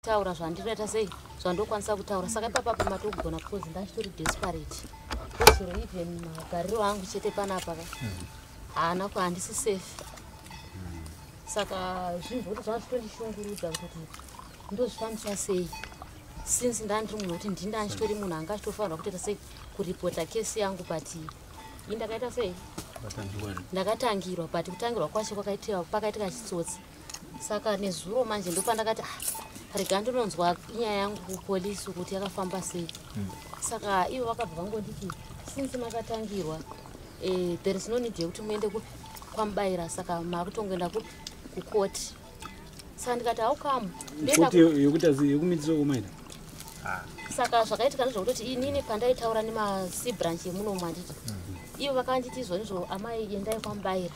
Taura zvandinoita sei, zvandokwanisa kutaura. Saka ipapa matogona because ndachitori desperate. Chero even magariro angu chete panapa ka, haana, handisi safe. Saka zvinhu zvokuti zvanga zvitondishungurudza kuti ndozvifambisa sei, since ndandiri munhu kuti ndini ndichitori munhu anga achitofanirwa kutoita sei, kuripota kesi yangu. But ini ndakaita sei? Ndakatangirwa, but kutangirwa kwacho pakaitika chitsotsi. Saka nezuro manje ndopandakati, "Ah, rega ndinonzwa nyaya yangu kupolisi kuti yakafamba sei." Saka ivo vakabva vangonditi, since makatangirwa, there is no need yekuti muende kupi, kwaMubayira. Saka makutongoenda kupi? Kukoti. Saka ndikati, "How come?" Koti yekuti yekumitiswa kumaita? Saka zvakaitika ndezvekutoti inini pandaitaura nemaC branch emunomu, handiti, ivo vakanditi izvonizvo, "Amai, endai kwaMubayira."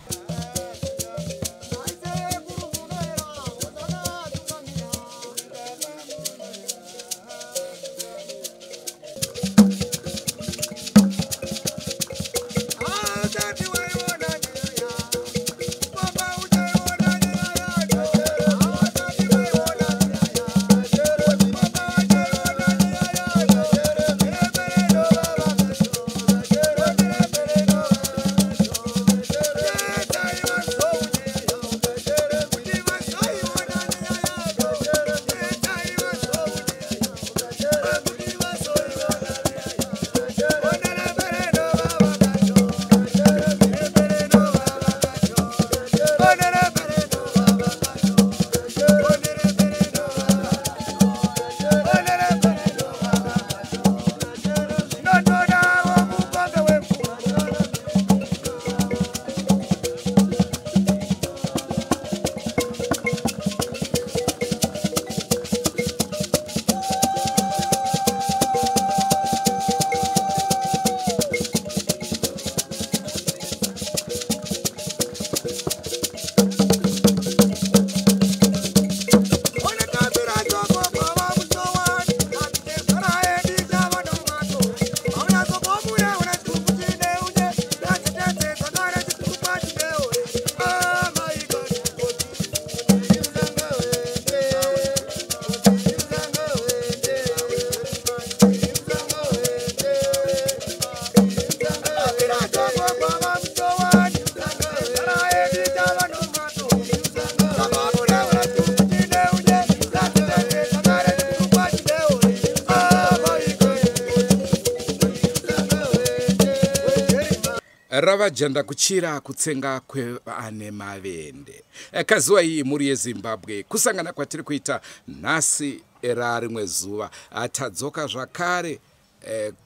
Ravajanda kuchira kutsenga kwevane mavende. Kazuva iyi, mhuri yeZimbabwe, kusangana kwatiri kuita nhasi rarimwe zuva. Tadzoka zvakare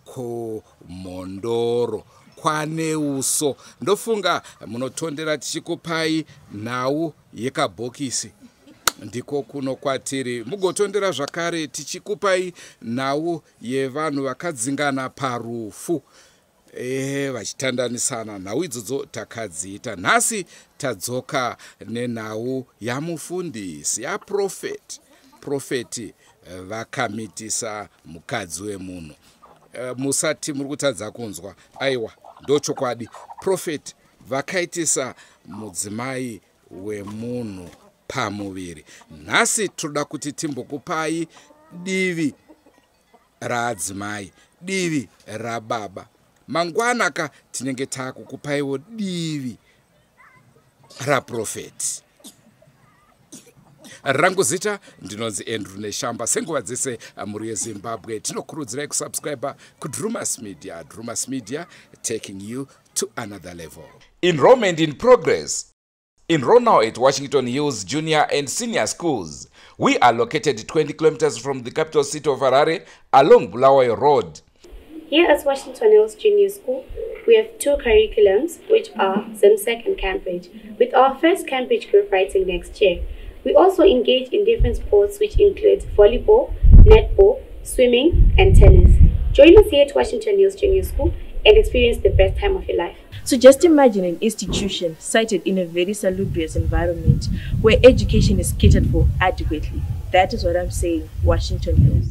kuMhondoro kwaNeuso. Ndofunga munotondera tichikupai nhau yekabhokisi. Ndiko kuno kwatiri. Mugotondera zvakare tichikupai nhau yevanhu vakadzingana parufu, vachitandanisana. Nhau idzodzo takadziita. Nhasi tadzoka nenhau yamufundisi, yaprofeti. Profeti vakamitisa mukadzi wemunhu. Musati muri kutadza kunzwa. Aiwa, ndochokwadi, profeti vakaitisa mudzimai wemunhu pamuviri. Nhasi toda kuti timbokupai divi raadzimai, divi rababa. Mangwana ka tinenge taakukupaiwo divi raprofeti. Rangu zita ndinonzi Andrew Neshamba. Senguva dzese, mhuri yeZimbabwe, tinokurudzirai kusubscribe kuDrumas Media. Drumas Media, taking you to another level. Enrollment in progress. Enroll now at Washington Hills Junior and Senior Schools. We are located 20 kilometers from the capital city of Harare along Bulawayo Road. Here at Washington Hills Junior School, we have two curriculums, which are ZIMSEC and Cambridge, with our first Cambridge group writing next year. We also engage in different sports, which include volleyball, netball, swimming, and tennis. Join us here at Washington Hills Junior School and experience the best time of your life. So just imagine an institution sited in a very salubrious environment where education is catered for adequately. That is what I'm saying, Washington Hills.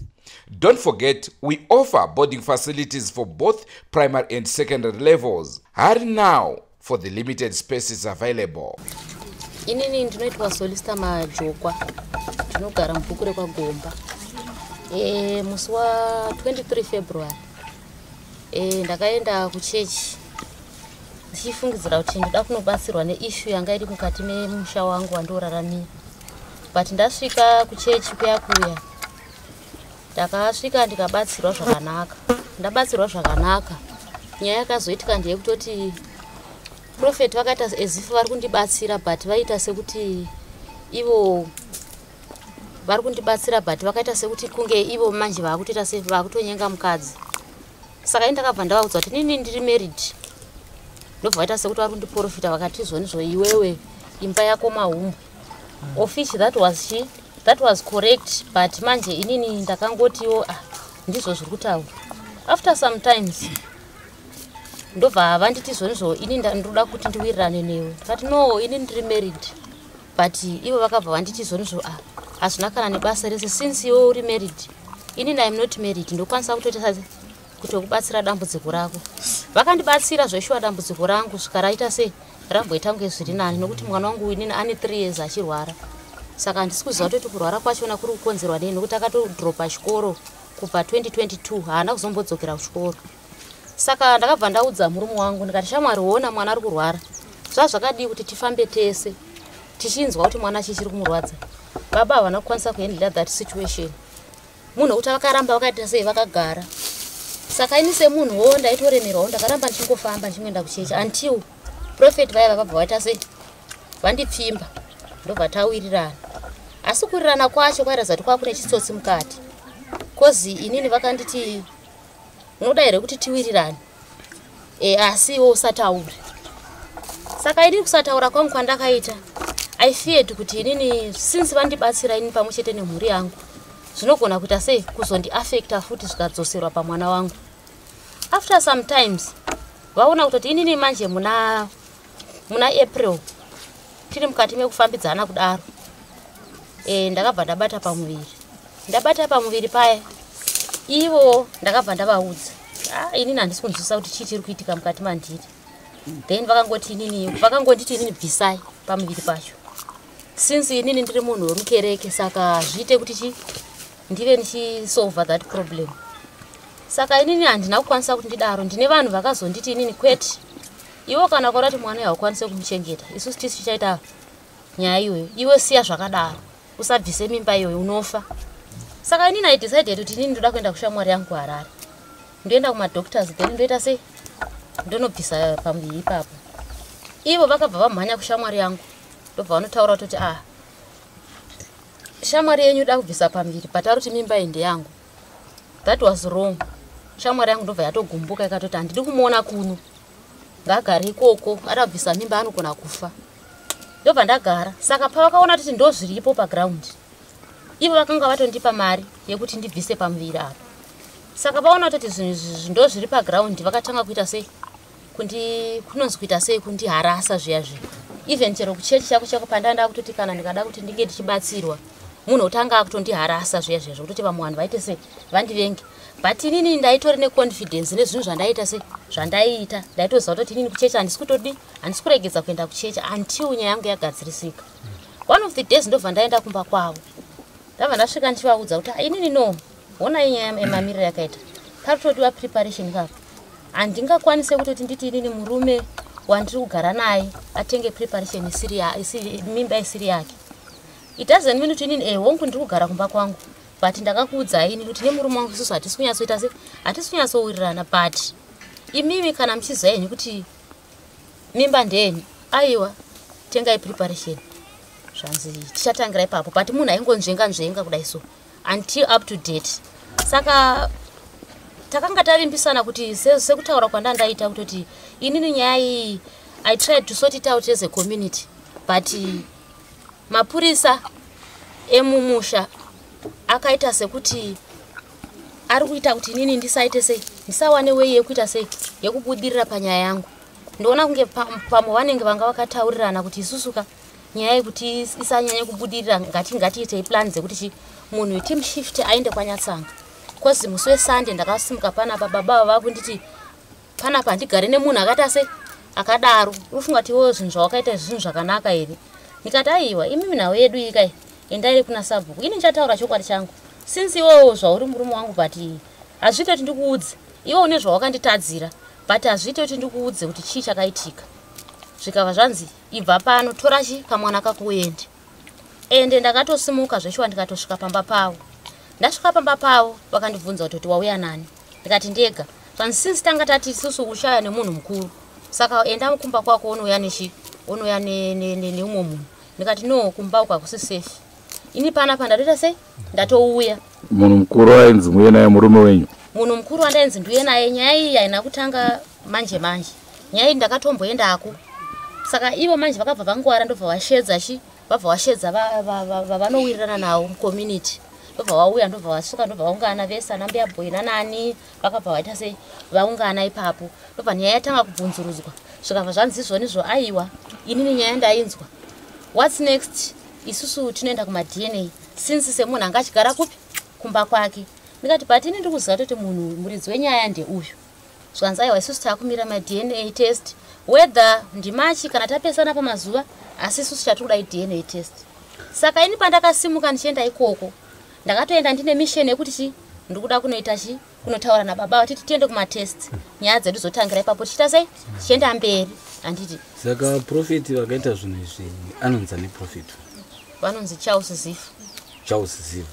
Don't forget, we offer boarding facilities for both primary and secondary levels. Hurry now for the limited spaces available. Inini ndinoitwa Solista Majokwa. Ndinogara mubhuku rekwaGomba. Musi wa23 February ndakaenda kuchechi ndichifungidzira kuti ndoda kunobatsirwa neissue yanga iri mukati memusha wangu wandoraramira, but ndasvika kuchechi kuya kuya, ndakasvika ndikabatsirwa zvakanaka. Ndabatsirwa zvakanaka, nyaya yakazoitika ndeyekutoti prophet vakaita as if vari kundibatsira, but vaita sekuti ivo vari kundibatsira, but vakaita sekuti kunge ivo manje vaakutoita se vaakutonyenga mukadzi. Saka ini ndakabva ndavaudza kuti nini ndiri married. Ndobva vaita sekuti vari kundiprofita, vakati izvonizvo, iwewe imba yako mahumbwe, of which that was correct, but manje inini ndakangotiwo, ah, ndizvo zviri kutaura. After some times ndobva vanditi izvonizvo, ini ndoda kuti ndiwirirane newe. Ndikati, no, ini ndiri married, but ivo vakabva vanditi izvonizvo, ah, hazvina kana nebasa rese, since iwe uri married, inini I'm not married, ndokwanisa kutoita kutokubatsira dambudziko rako. Vakandibatsira zveshuwa, dambudziko rangu svika raita sei, ramboita kunge zviri nani, nokuti mwana wangu inini ane 3 years achirwara. Saka handisi kuziva kutoti kurwara kwachona kuri kukonzerwa nei, nokuti akatodropa chikoro kubva 2022, haana kuzombodzokera kuchikoro. Saka ndakabva ndaudza murume wangu, ndikati, shamwari, ona mwana ari kurwara, zvaa zvakadii kuti tifambe tese tichinzwa kuti mwana chichiri kumurwadza? Baba havana kukwanisa kuhandle that situation, munhu wekuti vakaramba vakaita sei, vakagara. Saka ini semunhuwo ndaitoremerwawo, ndakaramba ndichingofamba ndichingoenda kuchechi until prophet vaya vakabva vaita sei, vandipfimba, ndobva tawirirana. Asi kuwirirana kwacho kwairatidza kuti kwakune chitsotsi mukati, cause inini vakanditi, unoda here kuti tiwirirane? Asi iwe usataure. Saka inini kusataura kwangu kwandakaita, I feared kuti inini, since vandibatsira inini pamwe chete nemhuri yangu, zvinogona kuita sei, kuzondiafecta futi zvikadzoserwa pamwana wangu. After some times vaona kutoti inini manje muna April tiri mukati mekufambidzana kudaro, ndakabva ndabata pamuviri. Ndabata pamuviri paya, ivo ndakabva ndavaudza, ah, inini handisi kunzwisisa kuti chii chiri kuitika mukati mandiri. Then vakangoti inini, vakangonditi inini, bvisai pamuviri pacho. Since inini ndiri munhu wemukereke, saka zviite kuti chi ndive ndichisolva that problem. Saka inini handina kukwanisa kuti ndidaro. Ndine vanhu vakazonditi inini, kwete, iwo kana ukaona kuti mwana haukwanisi kumuchengeta, isusu tisi tichaita nyaya iyoyo, iwe siya zvakadaro, usabvise mimba iyoyo, unofa. Saka inini I decided kuti inini ndoda kuenda kushamwari yangu kuHarare, ndoenda kumadoctors, then ndoita sei, ndonobvisa pamuviri ipapo. Ivo vakabva vamhanya kushamwari yangu, ndobva vanotaura kutoti, ah, shamwari yenyu da kubvisa pamuviri, but ari kuti mimba iyi ndeyangu. That was wrong. Shamwari yangu ndobva yatogumbuka, ikatoti, handidi kumuona kuno, ngaagare ikoko, ada kubvisa mimba anogona kufa. Ndobva ndagara. Saka pavakaona kuti ndo zviripo paground, ivo vakanga vatondipa mari yekuti ndibvise pamuviri apa. Saka vaona kutoti zvinhu izvi ndo zviri paground, vakatanga kuita sei, kundi kunonzi kuita sei, kundiharasa zviya zviya. Even chero kuchechi chako chako pandanda kutoti kana ndikada kuti ndinge ndichibatsirwa, munhu utanga akutondiharasa zviya zviya, zvokutoti vamwe vanhu vaite sei, vandivenge. But inini ndaitori neconfidence nezvinhu zvandaita sei, zvandaiita. Ndaitoziva kutoti inini kuchechi handisi kutodi, handisi kuregedza kuenda kuchechi until nyaya yangu yagadzirisika. One of the days ndobva ndaenda kumba kwavo, ndabva ndasvika ndichivaudza kuti, "Ah, inini no, honai nyaya yemamiriro yakaita, parikutodiwa preparation ipapo. Handingakwanise kutoti nditi inini murume wandiri kugara naye atenge preparation isiri mimba isiri yake. It doesn't mean kuti inini, hongu, ndiri kugara kumba kwangu, but ndakakuudzai inini kuti nemurume wangu isusu hatisi kunyatsoita se hatisi kunyatsowirirana, but imimi kana muchiziva henyu kuti mimba ndeyenyu, aiwa, tengai preparation." Zvanzi tichatangira ipapo, but munhu aingonzvenga nzvenga kudai so until up to date. Saka takanga tavimbisana kuti sekutaura kwandandaita kutoti inini nyaya iyi I tried to sort it out as a community, but mapurisa emumusha akaita sekuti ari kuita kuti inini ndisaite sei, ndisawane way yekuita sei, yekubudirira panyaya yangu. Ndoona kunge pamwe vanenge vanga vakataurirana kuti isusu ka, nyaya yekuti isanyanye kubudirira, ngatiitei plan dzekuti chi munhu timushift aende kwaNyatsanga, cause musi weSunday ndakasimuka panapa, baba vava kunditi panapa handigare nemunhu akaita sei, akadaro. Unofunga kuti iwewo zvinhu zvawakaita zvinhu zvakanaka here? Ndikati, aiwa, imimi nhau yedu ikai. Endai kuna sabhuku. Ini ndichataura chokwadi changu. Since iwewo zvauri murume wangu, but hazviite kuti ndikuudze. Iwe une zvawakanditadzira, but hazviite kuti ndikuudze kuti chii chakaitika. Zvikabva zvanzi ibva pano, tora chi kamwana kako uende. Ende ndakatosimuka zveshuwa, ndikatosvika pamba pavo. Ndasvika pamba pavo, vakandibvunza kuti wauya nani. Ndikati ndega. Zvanzi since tanga tati isusu ushaya nemunhu mukuru, saka enda kumba kwako unouya nechi unouya neumwe munhu. Ndikati no, kumba uku hakusi safe. Ini panapa ndatoita sei, ndatouya. Munhu mukuru ainzi muye naye murume wenyu? Munhu mukuru wandainzi ndiuye naye. Nyaya iyi haina kutanga manje manje, nyaya iyi ndakatomboendako. Saka ivo manje vakabva vangwara, ndobva vashedza chi vabva vashedza vavanowirirana navo mucommunity, ndobva vauya, ndobva vasvika, ndobva vaungana vese, ana mbuya boy nanani, vakabva vaita sei, vaungana ipapo. Ndobva nyaya yatanga kubvunzurudzwa, zvikabva zvanzi izvonizvo, aiwa, inini nyaya ndainzwa. What's next? Isusu tinoenda kumaDNA, since semunhu anga achigara kupi, kumba kwake. Ndikati but ini ndiri kuziva kuti munhu muridzi wenyaya ndeuyu. Zvanzi aiwa, isusu taakumira maDNA test, whether ndimachi kana tapesana pamazuva, asi isusu chatiri kuda iDNA test. Saka ini pandakasimuka ndichienda ikoko, ndakatoenda ndine mission yekuti chi ndikuda kunoita chi kunotaura nababa vatiti tiende kumatest, nyaya dzedu zotangira ipapo, tichiita sei, tichienda mberi, handiti? Saka prophet vakaita zvinhu izvi anonzi ani prophet? Vanonzi Charles Zifa. Charles Ziva.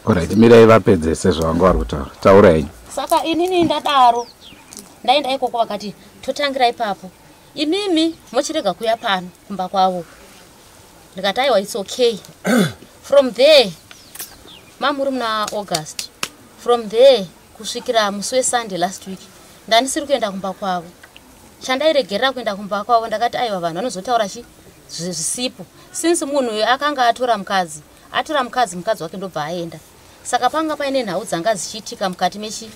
Alright, mirai vapedzese zvavanga vari kutaura. Taura henyu. Saka inini ndadaro, ndaenda ikoko, vakati totangira ipapo, imimi mochirega kuya pano kumba kwavo. Ndikati aiwa, it's okay. From there, mamuri muna August, from there kusvikira musi weSunday last week, ndandisiri kuenda kumba kwavo. Chandairegerera kuenda kumba kwavo, ndakati aiwa, vanhu vanozotaura chi zvisipo, since munhu uyu akanga atora mukadzi, atora mukadzi, mukadzi wake ndobva aenda. Saka panga paine nhau dzanga dzichiitika mukati mechi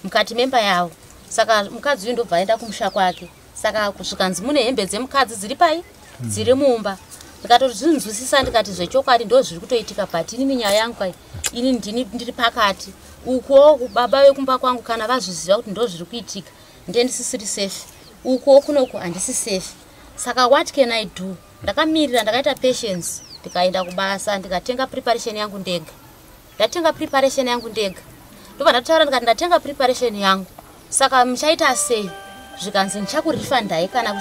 mukati memba yavo. Saka mukadzi uyu ndobva aenda kumusha kwake. Saka kusvikanzi mune hembe dzemukadzi dziri pai, dziri mumba. Ndikatozvinzwisisa, ndikati zvechokwadi ndo zviri kutoitika, but inini nyaya yangu kai, ini ndini ndiri pakati uko. Baba vekumba kwangu kana vazviziva kuti ndo zviri kuitika, ndendisisiri safe uko, kunoku handisi safe. Saka what can I do? Ndakamirira, ndakaita patience, ndikaenda kubasa, ndikatenga preparation yangu ndega. Ndatenga preparation yangu ndega, ndobva ndataura, ndikati ndatenga preparation yangu, saka muchaita sei? Zvikanzi ndichakurefundai kana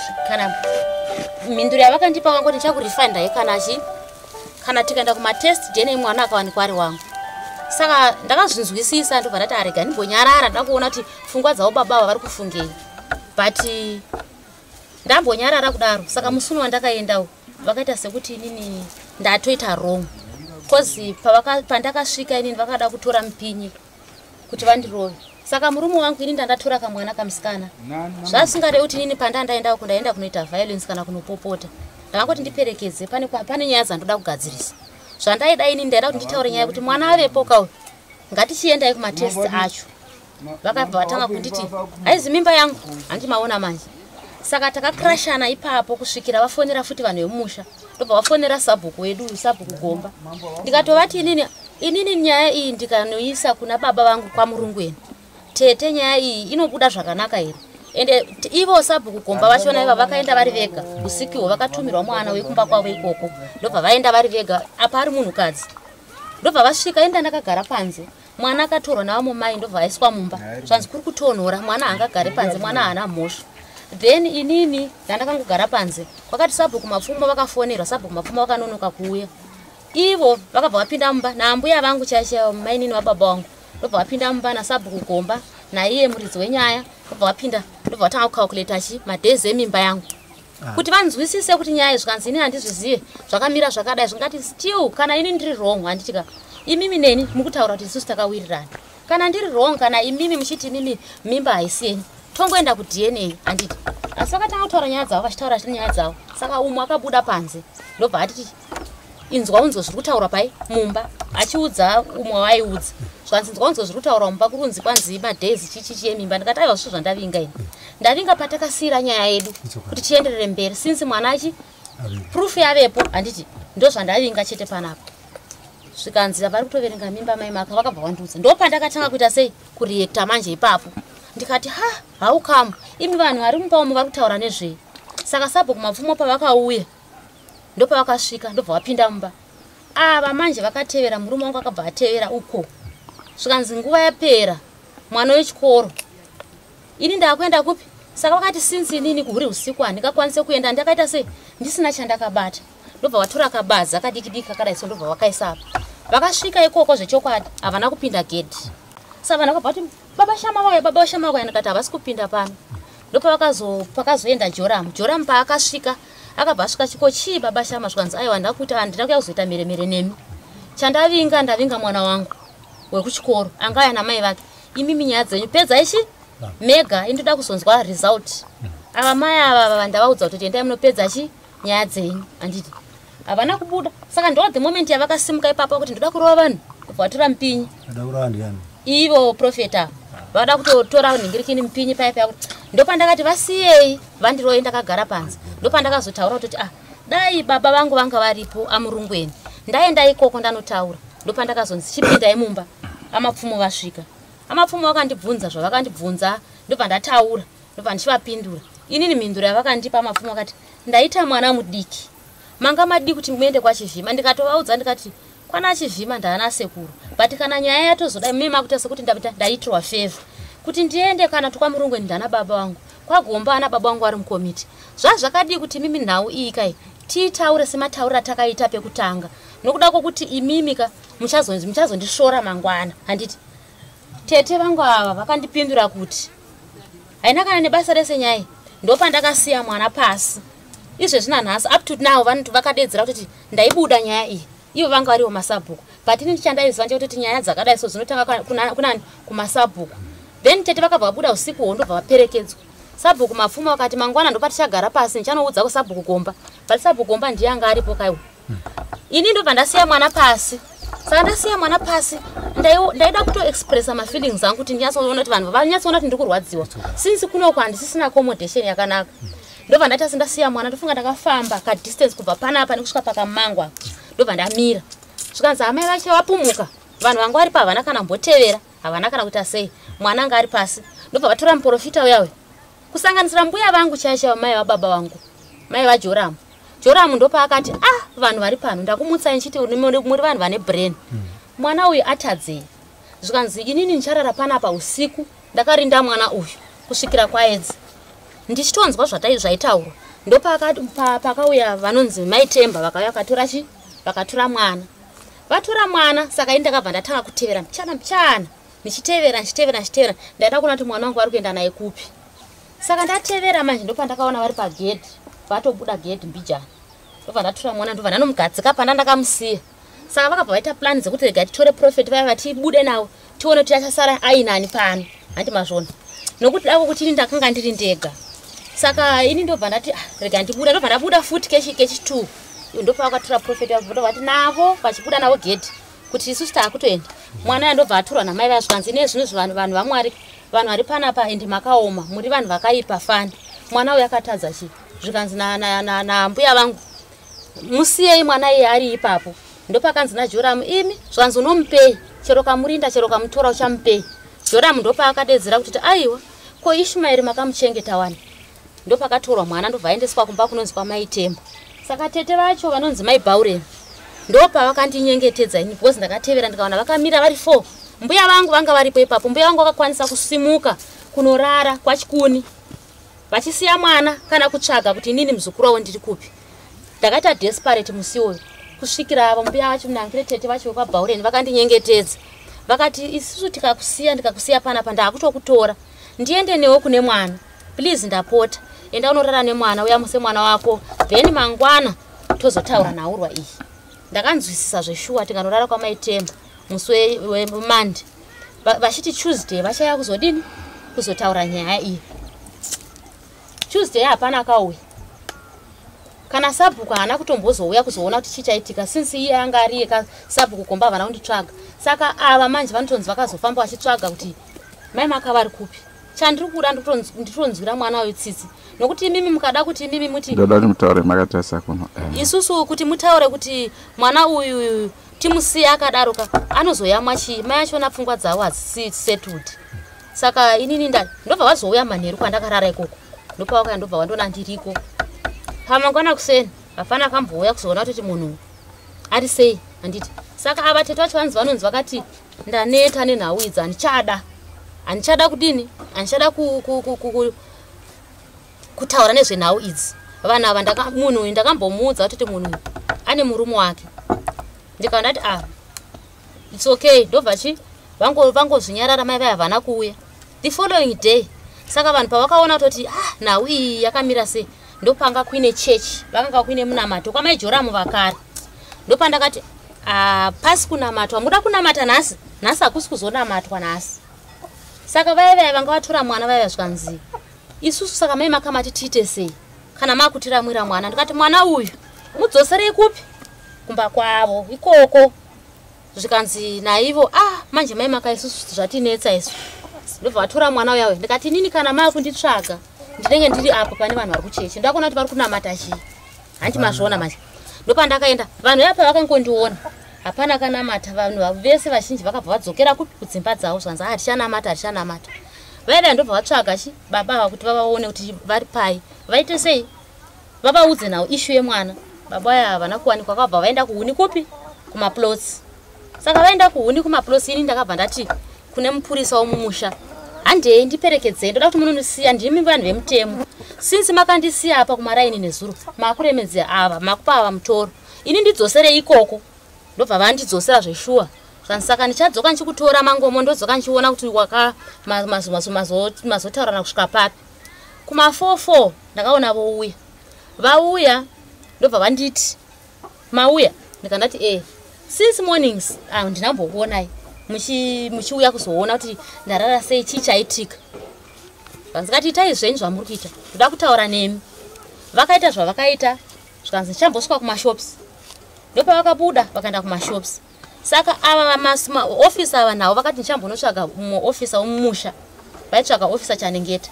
mhinduro yavakandipa vangoti ndichakurefundai kana chi kana tikaenda kumatest DNA, mwana akawanikwa ari wangu. Saka ndakazvinzwisisa, ndobva ndati arega ndimbonyarara, ndoda kuona kuti pfungwa dzavo baba ava vari kufungei. But ndambonyarara kudaro, saka musi uno wandakaendawo vakaita sekuti inini ndatoita wrong, cause pandakasvika inini vakada kutora mupinyi kuti vandirove. Saka murume wangu, ini ndandatora kamwana kamusikana, zvasingade kuti inini pandandaenda kundaenda kunoita violence kana kunopopota. Ndakangoti ndiperekedze, pane nyaya dzandoda kugadzirisa. Zvandaida ini, ndaida kuti nditaure nyaya yekuti mwana avepo kauyu, ngatichiendai kumatest acho. Vakabva vatanga kunditi haizi mimba yangu, handimaona manje. Saka takakrashana ipapo kusvikira vafonera futi vanhu vemumusha, ndobva vafonera sabhuku wedu, sabhuku Gomba. Ndikatovati inini nyaya iyi ndikanoisa kuna baba vangu kwaMurungweni, tete, nyaya iyi inobuda zvakanaka here? Ende ivo sabhuku Gomba vachona iva vakaenda vari vega usikiwo, vakatumirwa mwana wekumba kwavo ikoko, ndobva vaenda vari vega, apa ari munhukadzi. Ndobva vasvika, enda ndakagara panze, mwana akatorwa navamwe mai, ndobva vaiswa mumba. Zvanzi kuri kutonhora, mwana haangagare panze, mwana haana mhosva. Then inini ndandakangogara panze, kwakati sabhuku Mapfumo vakafonerwa, sabhuku Mapfumo vakanonoka kuuya. Ivo vakabva vapinda mumba naambuya vangu chaichaivo, mainini wababa vangu, ndobva vapinda mumba nasabhuku Gomba naiye muridzi wenyaya. Ndobva vapinda, ndobva vatanga kucalculata chi madays emimba yangu kuti vanzwisise kuti nyaya zvikanzi ini handizvizive, zvakamira zvakadai. Zvingati still kana ini ndiri wrong, handitika imimi neni mukutaura kuti isusu takawirirana, kana ndiri wrong, kana imimi muchiti imimi mimba haisi yenyu, tongoenda kuDNA, handiti? Asi vakatanga kutaura nyaya dzavo, vachitaura nyaya dzavo. Saka umwe akabuda panze, ndobva atiti inzwa unzwe zviri kutaurwa pai mumba, achiudza umwe waiudza. Zvanzi inzwa unzwe zviri kutaurwa mumba, kurunzi kwanzi madays chichichi emimba. Ndikati aiwa, zvisvo zvandavinga ini, ndavinga patakasiyira nyaya yedu kuti tienderere mberi, since mwana achi proof yavepo, handiti? Ndo zvandavinga chete panapa. Zvikanzi vari kutoverenga mimba mai maka. Vakabva vandiudza, ndo pandakatanga kuita sei, kureacta manje ipapo. Ndikati ha, how come imi vanhu vari mumba umu vari kutaura nezvei? Saka sabhuku Mapfumo pavakauya, ndopavakasvika, ndobva vapinda mumba. Ava manje vakatevera, murume wangu akabva atevera uko. Zvikanzi nguva yapera, mwana wechikoro, ini ndaakuenda kupi? Saka vakati since inini huri usiku handingakwanise kuenda, ndakaita sei, ndisina chandakabata. Ndobva vatora kabadza kadiki diki kakadai so, ndobva vakaisa apa. Vakasvika ikoko, zvechokwadi havana kupinda gedhi. Saka vanhu vakabva vati, "Baba Shama vauya, baba Shama vauya." Ndikati, "Havasi kupinda pano." Ndopakazoenda Joramu. Joramu paakasvika, akabva asvika chiko, "Chii, baba Shama?" Zvikanzi, "Aiwa, ndakuti handina kuya kuzoita mheremhere nemi. Chandavinga, ndavinga mwana wangu wekuchikoro angauya namai vake. Imimi nyaya dzenyu pedzai chi mega, indoda kuzonzwa result. Ava mai ava ndavaudza kuti endai munopedza chi nyaya dzenyu." Handiti havana kubuda. Saka ndo the moment yavakasimuka ipapo kuti ndoda kurova vanhu, kubva vatora mupinyi. Ada kurova ndiani? Ivo prophet vada kutotora nhingirikini, mupinyi paya paya. Kuti ndopandakati vasiyei vandirove ndakagara panze. Ndopandakazotaura kutoti, ah, dai baba vangu vanga varipo amurungweni, ndaenda ikoko ndanotaura. Ndopandakazonzi chipindai mumba, amapfumo vasvika. Amapfumo vakandibvunza zvavakandibvunza, ndobva ndataura, ndobva ndichivapindura. Inini mhinduro yavakandipa amapfumo, akati ndaita mwana mudiki, manga madii kuti muende kwaChivhima? Ndikatovaudza ndikati kwana Chivhima ndaana sekuru, but kana nyaya yatozodai mime makuita sekuti ndaitirwa favour kuti ndiende kana twamurungweni, ndana baba vangu kwagomba, ana baba vangu vari mukomiti. Zvazvakadii kuti mimi nhau iyi kai tiitaure sematauriro atakaita pekutanga, nokuda kwokuti imimi ka muchazondisvora mangwana? Handiti tete vangu ava vakandipindura kuti haina kana nebasa rese nyaya. Ndopandakasiya mwana pasi. Izvezvi nanhasi, up to now, vanhu vakadedzera kutoti ndaibuda nyaya iyi, ivo vanga variwo masabhuku, but ini chandaiziva ndechekutoti nyaya dzakadai so dzinotanga kunani? Kumasabhuku. Then tete vakabva vabuda usiku hwo, ndobva vaperekedzwa. Sabhuku Mapfuma vakati mangwana ndopatichagara pasi, ndichanoudza kusabhuku Gomba, but sabhuku Gomba ndiye anga aripo kaiwo. Ini ndobva ndasiya mwana pasi. Saka ndasiya mwana pasi, ndaida kutoexpressa mafeelings angu kuti ndinyatsoona kuti vanhu vanyatsoona kuti ndiri kurwadziwa, since kunoko handisisina accommodation yakanaka. Ndobva ndaita sendasiya mwana, ndofunga ndakafamba kadistance kubva panapa nekusvika pakamangwa, ndobva ndamira. Zvikanzi amai vacho vapumuka, vanhu vanga varipo havana kana mbotevera, havana kana kuita sei, mwana anga ari pasi. Ndobva vatora muprofita uyawe, kusanganisira mbuya vangu chaiyo chaiyo, mai vababa vangu, mai vaJoramu. Joramu ndopaakati, "Ah, vanhu vari pano, ndakumutsai ndichiti muri vanhu vane brain. Mwana uyu atadzei?" Zvikanzi, "Inini ndicharara panapa usiku ndakarinda mwana uyu kusvikira kwaedza." Ndichitonzwa zvaitaurwa, ndopakauya vanonzi Maitemba, vakauya vakatora chi vakatora mwana, vatora mwana. Saka ini ndakabva ndatanga kutevera mbichana mbichana, ndichitevera, ndichitevera, ndichitevera. Ndaida kuona kuti mwana wangu vari kuenda naye kupi. Saka ndatevera manje, ndopandakaona vari pagedhi, vatobuda gedhi mbijana. Ndobva ndatora mwana, ndobva ndanomugadzika pana ndakamusiya. Saka vakabva vaita plan dzekuti rega titore prophet vaya, vatibude navo, tione kuti achasara ainani pano. Handi mazvona, nokuti dako kuti ini ndakanga ndiri ndega. Saka ini ndobva ndati, "Ah, rega ndibuda." Ndobva ndabuda futi kechi 2. Ndopavakatora prophet, ndobva vati navo vachibuda navo gedhi kuti isusu taakutoenda. Mwana uya ndobva atorwa namai vaya. Zvikanzi nezvino vanhu, vanhu vaMwari, vanhu vari panapa, ende makaoma, muri vanhu vakaipa fani. Mwana uyu akatadza chii? Zvikanzi nambuya vangu, "Musiyei mwana iye ari ipapo." Ndopakanzi naJoramu, "Imi," zvikanzi, "unomupei? Chero kamurinda, chero kamutora, uchamupei?" Joramu ndopaakadedzera kuti, "Aiwa, ko Ishumaeri makamuchengeta wani?" Ndopakatorwa mwana, ndobva aendeswa kumba kunonzi kwaMaitemba. Saka tete vacho vanonzi Mai Bhaureni ndopavakandinyengetedza ini, because ndakatevera ndikaona vakamira vari four. Mbuya vangu vanga varipo ipapo. Mbuya vangu vakakwanisa kusimuka kunorara kwaChikuni, vachisiya mwana, kana kutsvaga kuti inini muzukuru wavo ndiri kupi. Ndakaita desperate musi uyu kusvikira avo mbuya vacho, nangire tete vacho vekwaBhaureni, vakandinyengetedza, vakati, "Isusu tikakusiya, ndikakusiya panapa, ndaakutokutora ndiende newe kune mwana. Please, ndapota, enda unorara nemwana, uyamuse mwana wako, then mangwana tozotaura nhaurwa iyi." Ndakanzwisisa zveshuwa. Tikanorara kwaMaitemba musi weMonday, vachiti Tuesday vachauya kuzodini, kuzotaura nyaya iyi. Tuesday hapana akauya, kana sabhuku haana kutombozouya kuzoona kuti chii chaitika, since iye anga ariye kasabhuku Gomba, havana kunditsvaga. Saka ava manje vanotonzi vakazofamba vachitsvaga kuti mai Maka vari kupi. Chandiri kuda, nditonzwira mwana uyu tsitsi, nokuti imimi mukada kuti imimi muti Ndoda kuti mutaure makatarisa kuno. Isusu kuti mutaure kuti mwana uyu timusiye akadaro ka, anozoyamwa chii? Mai achona pfungwa dzavo hadzisi settled. Saka inini ndobva vazouya manheru kwandakarara ikoko, ndopavakauya, ndobva vandona ndiriko. Pamangwana kuseni hapana akambouya kuzoona kuti munhu ari sei. Handiti saka ava tete vacho vanzi vanonzi vakati ndaneta nenhau idzi, handichada, handichada kudini, handichada kutaura nezvenhau idzi. Vanhu ava, munhu uyu ndakambomuudza kutoti munhu uyu ane murume wake. Ndikava ndati, "Ah, it's okay." Ndobva chi vangozvinyarara. Mai vai havana kuuya the following day. Saka vanhu pavakaona kutoti, ah, nhau iyi yakamira sei, ndopanga kuine chechi, vakanga kuine munamato kwamaijoramu vakare. Ndopandakati, "Ah, pasi kunamatwa, muda kunamata nhasi? Nhasi hakusi kuzonamatwa nhasi." Saka vaya vaya vanga vatora mwana vaya, zvikanzi, "Isusu saka mai makamati tiite sei kana makutiramwira mwana?" Ndikati, "Mwana uyu mudzoserei kupi? Kumba kwavo ikoko." Zvikanzi naivo, "Ah, manje mai maka, isusu zvatinetsa isu." Ndobva vatora mwana uya uya. Ndikati, "Inini kana maakunditsvaga, ndinenge ndiri apo pane vanhu vari kuchechi. Ndakuona kuti vari kunamata chii." Hanti mazviona manje? Ndopandakaenda. Vanhu vaya pavakangondiona, hapana kanamata. Vanhu vese vazhinji vakabva vadzokera kupi? Kudzimba dzavo. Zvanzi, "Hatichanamata, hatichanamata." Vaida ndobva vatsvaga chi baba ava kuti vavaone kuti vari pai, vaite sei, vavaudze nhau, issue yemwana. Baba aya havana kuwanikwa. Vakabva vaenda kuhuni kupi? Kumaplots. Saka vaenda kuhuni kumaplots, ini ndakabva ndati kune mupurisa womumusha, "Handei, ndiperekedzei, ndoda kuti munondisiya. Ndimi vanhu vemutemo. Since makandisiya apa kumaraini nezuro, makuremedza ava, makupa ava mutoro. Ini ndidzoserei ikoko." Ndobva vandidzosera zveshuwa. Zvanzi, "Saka ndichadzoka ndichikutora mangomo, ndodzoka ndichiona kuti waka mazotaurana kusvika papi." Kuma44 ndakaona vouya. Vauya, ndobva vanditi, "Mauya?" Ndikandati, "E, since mornings, ah, ndinambokuonai muchiuya kuzoona kuti ndarara sei, chii chaitika." Vanzikati, "Itai zvenyu zvamuri kuita, ndoda kutaura nemi." Vakaita zvavakaita. Zvikanzi, "Ndichambosvika kumashops." Ndopavakabuda vakaenda kumashops. Saka ava maofisa ava navo vakati, "Ndichambonotsvaga mumwe ofisa womumusha." Vaitsvaga ofisa Chanengeta.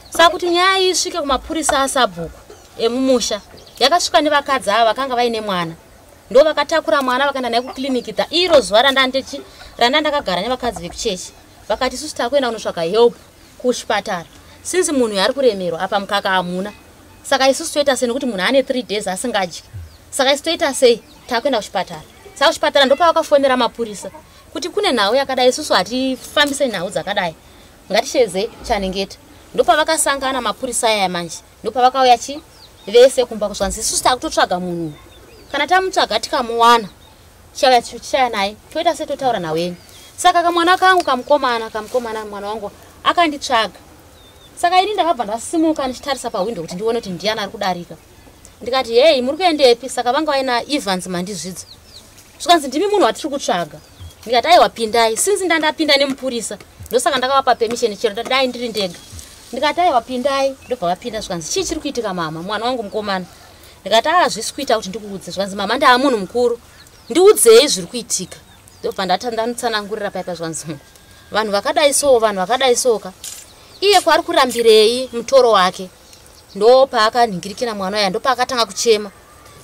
Saka kuti nyaya iyi isvike kumapurisa asabhuku emumusha, yakasvika nevakadzi ava vakanga vaine mwana. Ndo vakatakura mwana, vakaenda naye kukliniki. Tha iro zuva randandechi randa ndakagara nevakadzi vekuchechi, vakati, "Isusu takuenda kunotsvaga help kuchipatara since munhu yaari kuremerwa apa, mukaka hamuna. Saka isusu toita sei nekuti munhu ane 3 days asingadyi? Saka isu toita sei? Takuenda kuchipatara." Saka kuchipatara ndopavakafonera mapurisa kuti kune nhau yakadai. Isusu hatifambise nhau dzakadai, ngatisheze Chanengeta. Ndopavakasangana mapurisa aya manje. Ndopavakauya chi vese kumba. Kuzvanzi, "Isusu takutotsvaga munhu. Kana tamutsvaga tikamuwana, chichauya, tichaya naye, toita setotaura nhau yenyu." Saka kamwana kangu kamukomana, kamukomana, mwana wangu akanditsvaga. Saka ini ndakabva ndasimuka ndichitarisa pahwindo kuti ndione kuti ndiani ari kudarika. Ndikati, "Hei, muri kuendepi?" Saka vanga vaina Evans Mandizvidza. Zvikanzi, "Ndimi munhu watiri kutsvaga." Ndikati, "Aiwa, pindai." Since ndandapinda nemupurisa, ndosaka ndakavapa permission, chero dai ndiri ndega. Ndikati, "Aiwa, pindai." Ndobva vapinda. Zvikanzi, "Chii chiri kuitika mama, mwana wangu mukomana?" Ndikati, "Hazvisi kuita kuti ndikuudze." Zvikanzi, "Mama, ndaa munhu mukuru, ndiudzei zviri kuitika." Ndobva ndatsanangurira paipa. Zvikanzi, vanhu vakadai so, vanhu vakadai soka, iye kwaari kurambirei mutoro wake?" Ndopaakanhingirikira mwana uya, ndopaakatanga kuchema.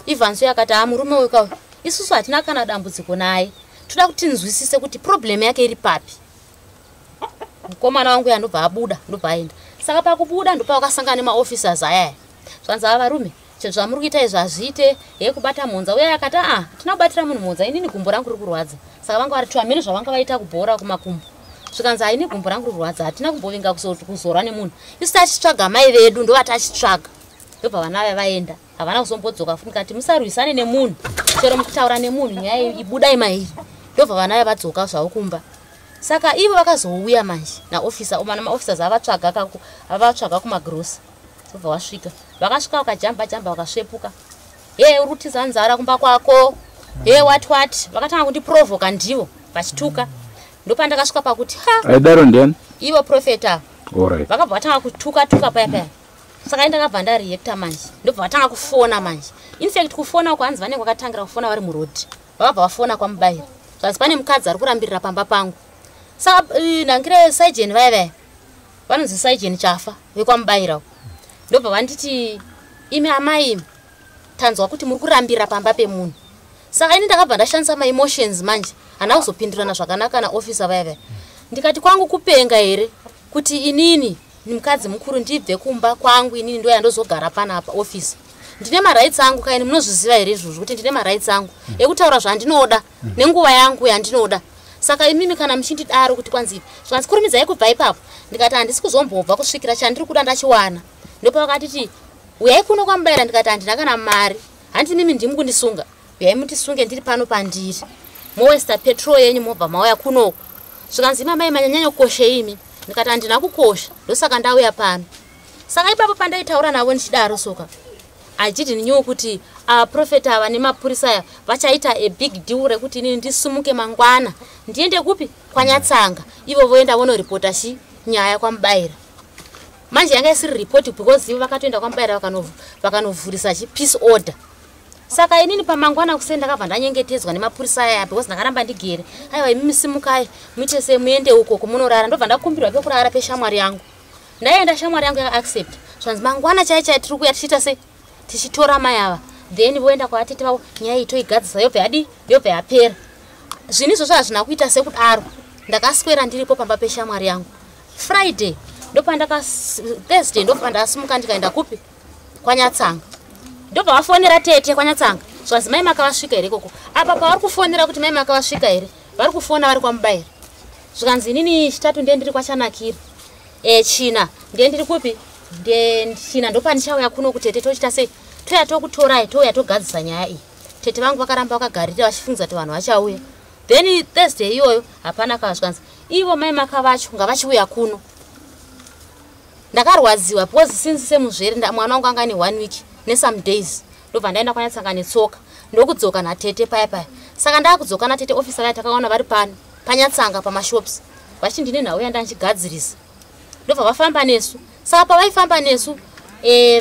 Evans uyo akati, "Ha, murume uyu kauyu, isusu hatina kana dambudziko naye. Toda kuti tinzwisise kuti problem yake iri papi." Mukomana wangu uya ndobva abuda, ndobva aenda. Saka pakubuda ndopavakasangana nemaofficers ayaya. Zvanzi, "Ava varume, zvamuri kuita izvi hazviite he, kubata mhonza." Uya akati, "Aa, tina kubatira munhu mhonza. Inini gumbo rangu riri kurwadza." Saka vanga vari twamene zvavanga vaita kubhora kumakumbo. Zvikanzi, "Haini, gumbo rangu riri kurwadza. Hatina kumbovinga kuzorwa nemunhu. Isu tachitsvaga mai vedu, ndova tachitsvaga." Ndobva vana vaya vaenda, havana kuzombodzoka futi. Ndikati, "Musarwisane nemunhu, chero mukutaura nemunhu, nyaya ibudai mairi." Ndobva vana vaya vadzoka zvavo kumba. Saka ivo vakazouya manje naofisa, namaofficers avatsvaga kumagrosa. Ndobva vasvika, vakasvika vakajamba jamba, vakasvepuka, "He, uri kutiza nzara kumba kwako, he, wati wati." Vakatanga kundiprovoka ndivo vachituka. Ndopandakasvika pakuti, ha. Aidaro ndiani? Ivo prophet ava. Alright. Vakabva vatanga kutuka tuka paya paya. Saka indakabva ndareacta manje. Ndobva vatanga kufona manje. In fact, kufona uko hanzi vanenge vakatangira kufona vari murodhi. Vakabva vafona kwaMubayiro, zvanzi pane mukadzi ari kurambirira pamba pangu. Saka nangire sajeni vaya vaya vanonzi Sajeni Chafa vekwaMubayiro, ndobva vanditi, "Imi amai imi, tanzwa kuti muri kurambira pamba pemunhu." Saka ini ndakabva ndashandisa maemotions manje, handina kuzopindurana zvakanaka naofisa vaya vaya. Ndikati, "Kwangu kupenga here kuti inini mukadzi mukuru ndibve kumba kwangu, inini ndoya ndozogara panapa, ofisa? Ndine marights angu kaini, munozviziva here izvozvo kuti ndine marights angu ekutaura zvandinoda nenguva yangu yandinoda? Saka imimi kana muchindidaro kuti kwanzi zvikanzi kurumidzai kubva ipapo, ndikati handisi kuzombobva kusvikira chandiri kuda ndachiwana. Ndopavakatiti uyai kuno kwaMubayira, ndikati handina kana mari. Handiti mimi ndimi kundisunga? Uyai mutisunge ndiri pano pandiri, mowesta petrol yenyu, mobva mauya kunoku. Zvikanzi imamai manyanyanya kukoshe imi. Ndikati handina kukosha, ndosaka ndauya pano. Saka ipapo pandaitaura navo ndichidaro soka, I didn't knew kuti aprofeta ava nemapurisa aya vachaita a big deal rekuti inini ndisumuke mangwana ndiende kupi, kwaNyatsanga, ivo voenda vonoripota chi nyaya kwaMubayira. Manje yanga isiri ripoti because ivo vakatoenda kwaMubayira vakanovhurisa chi peace order. Saka inini pamangwana kuseni ndakabva ndanyengetedzwa nemapurisa aya because ndakaramba ndigere. Aiwa, imimi simukai, muite sei, muende uko kumunorara. Ndobva ndakumbirwa pekurara peshamwari yangu. Ndaenda, shamwari yangu yakaaccept. Zvanzi mangwana chai chai tiri kuuya tichiita sei, tichitora mai ava, then voenda kwavatete vavo, nyaya iyi toigadzisa, yobva yadi, yobva yapera. Zvinhu izvozvo hazvina kuita sekudaro. Ndakaswera ndiripo pamba peshamwari yangu. Friday ndopandaka, Thursday ndopandasimuka ndikaenda kupi, kwaNyatsanga. Ndobva vafonera tete kwaNyatsanga, zvanzi mai makavasvika here ikoko? Apa pavari kufonera kuti mai makavasvika here, vari kufona vari kwaMubayira. Zvikanzi inini Chitatu ndiye ndiri kwaChanakira, China ndiye ndiri kupi, China ndopandichauya kuno kutete, tochita sei, toya tokutorai, touya togadzisa nyaya iyi. Tete vangu vakaramba vakagarira vachifungidza kuti vanhu vachauya. Then Thursday iyoyo hapana kazvikanzi ivo mai maka vacho ngavachiuya kuno. Ndakarwadziwa because since semuzvere mwana wangu anga ane one week nesome days. Ndobva ndaenda kwaNyatsanga netsoka, ndokudzoka natete paya paya. Saka ndaakudzoka natete, ofisa vaya takaona vari pano paNyatsanga pamashops vachiti ndine nhau yandanchigadzirisa. Ndobva vafamba nesu. Saka pavaifamba nesu